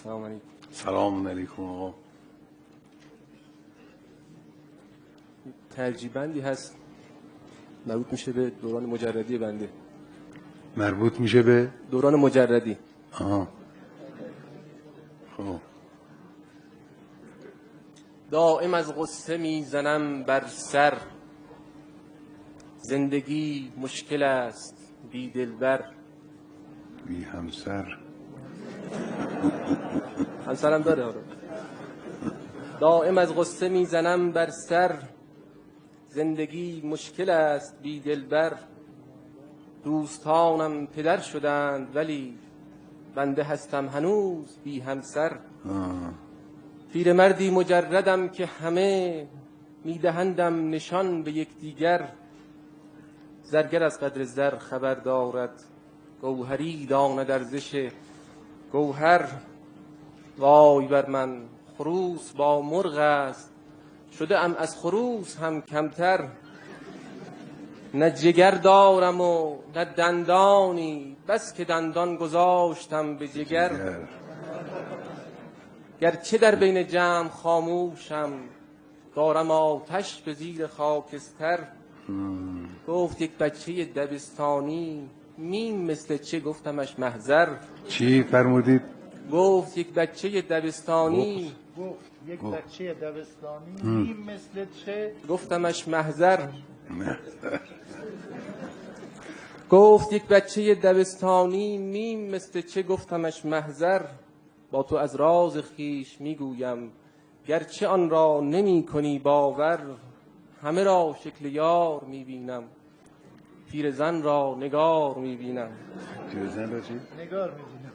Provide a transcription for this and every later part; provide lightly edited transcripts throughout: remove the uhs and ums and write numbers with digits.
سلام علیکم. سلام علیکم آقا. ترجیبندی هست مربوط میشه به دوران مجردی بنده. مربوط میشه به دوران مجردی. آها. خب. دائم از غصه میزنم بر سر، زندگی مشکل است بی دلبر. بی همسر. همسرم داره. آره. دائم از غصه میزنم بر سر، زندگی مشکل است بی دلبر. دوستانم پدر شدند ولی بنده هستم هنوز بی همسر. پیرمردی مجردم که همه میدهندم نشان به یکدیگر. زرگر از قدر زر خبر دارد، گوهری داند ارزش گوهر. وای بر من خروس با مرغ است، شده ام از خروس هم کمتر. نه جگر دارم و نه دندانی، بس که دندان گذاشتم به جگر. گرچه در بین جمع خاموشم، دارم آتش به زیر خاکستر. گفت یک بچه دبستانی میم مثل چه، گفتمش محضر. چی فرمودید؟ گفت یک بچه دبستانی. گفت یک بچه دبستانی میم مثل چه، گفتمش محضر. گفت یک بچه دبستانی میم مثل چه، گفتمش محضر. با تو از راز خویش میگویم، گرچه آن را نمی کنی باور. همه را شکل یار میبینم، پیرزن را نگار میبینم. پیرزن را چی؟ نگار میبینم.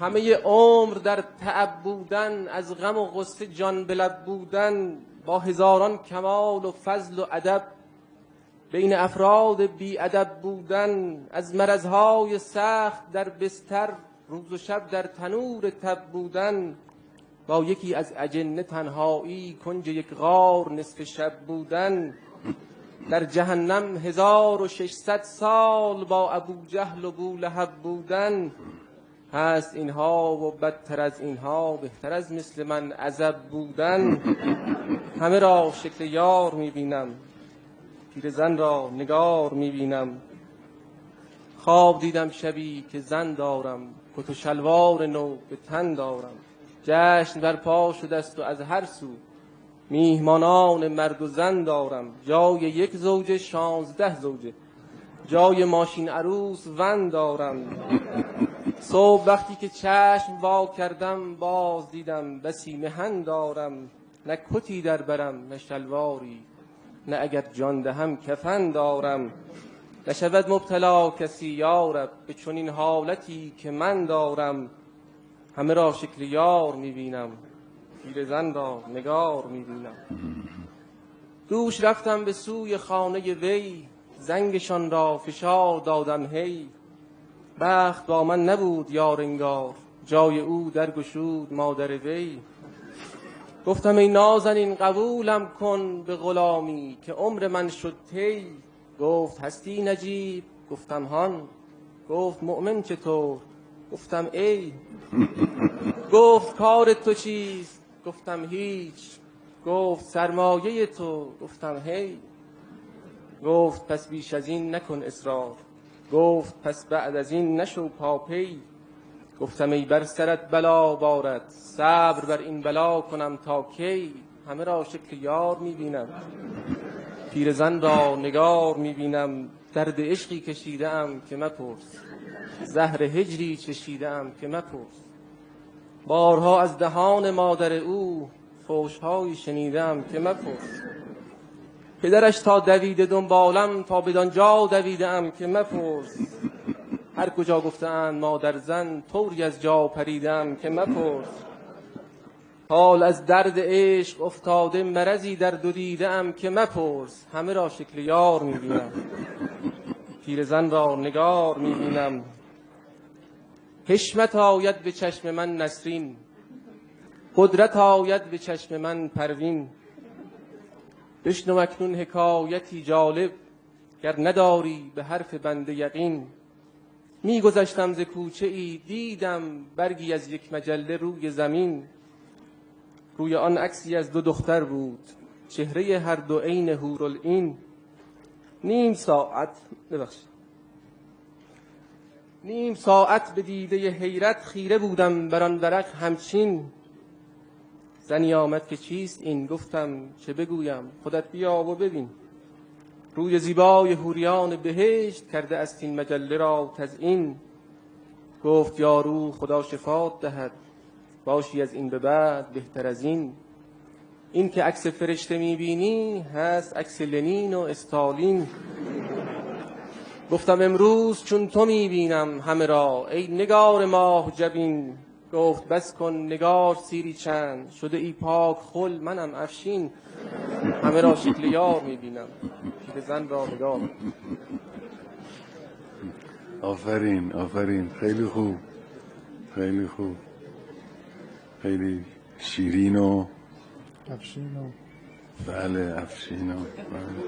همه عمر در تعب بودن، از غم و غصه جان به لب بودن، با هزاران کمال و فضل و ادب بین افراد بی ادب بودن، از مرضهای سخت در بستر، روز و شب در تنور تب بودن، با یکی از اجنه تنهایی کنج یک غار نصف شب بودن، در جهنم 1600 سال با ابو جهل و بولهب بودن. هست اینها و بدتر از اینها، بهتر از مثل من عزب بودن. همه را شکل یار میبینم، پیرزن را نگار میبینم. خواب دیدم شبی که زن دارم، کت و شلوار نو به تن دارم. جشن برپا شده است و از هر سو میهمانان مرد و زن دارم. جای یک زوجه 16 زوجه، جای ماشین عروس ون دارم. صبح وقتی که چشم وا کردم، باز دیدم بسی مهن دارم. نه کتی در برم نه شلواری، نه اگر جان دهم کفن دارم. نشود مبتلا کسی یارب به چنین حالتی که من دارم. همه را شکل یار میبینم، پیرزن را نگار میبینم. دوش رفتم به سوی خانه وی، زنگشان را فشار دادم هی. بخت با من نبود یار انگار، جای او درگشود مادر وی. گفتم ای نازنین قبولم کن به غلامی که عمر من شد طی. گفت هستی نجیب؟ گفتم هان. گفت مؤمن چطور؟ گفتم ای. گفت کار تو چیست؟ گفتم هیچ. گفت سرمایه تو؟ گفتم هی. گفت پس بیش از این نکن اصرار، گفت پس بعد از این نشو پاپی. گفتم ای بر سرت بلا بارد، صبر بر این بلا کنم تا کی. همه را شکل یار میبینم، پیرزن را نگار میبینم. درد عشقی کشیدم که مپرس، زهر هجری چشیدم که مپرس. بارها از دهان مادر او فحش‌هایی شنیدم که مپرس. پدرش تا دویده دنبالم، تا بدانجا دویدم که مپرس. هر کجا گفتند مادر زن، طوری از جا پریدم که مپرس. حال از درد عشق افتاده مرضی در دو دیدم که مپرس. همه را شکل یار میبینم، پیرزن را نگار میبینم. حشمت آید به چشم من نسرین، قدرت آید به چشم من پروین. بشنو اکنون حکایتی جالب، گر نداری به حرف بنده یقین. میگذشتم ز کوچه ای، دیدم برگی از یک مجله روی زمین. روی آن عکسی از دو دختر بود، چهره هر دو عین حورالعین. نیم ساعت ببخشید، نیم ساعت به دیده حیرت خیره بودم بر آن ورق همچین. زنی آمد که چیست این؟ گفتم چه بگویم، خودت بیا و ببین. روی زیبای حوریان بهشت کرده است این مجله را تزیین. گفت یارو خدا شفات دهد، باشی از این به بعد بهتر از این. این که عکس فرشته میبینی هست عکس لنین و استالین. گفتم امروز چون تو میبینم همه را، ای نگار ماه جبین. گفت بس کن نگار سیری چند، شده ای پاک خل منم افشین. همه را شکل یار میبینم، پیر زن را نگار. آفرین آفرین، خیلی خوب، خیلی خوب، خیلی شیرین و افشین و بله افشین و بله.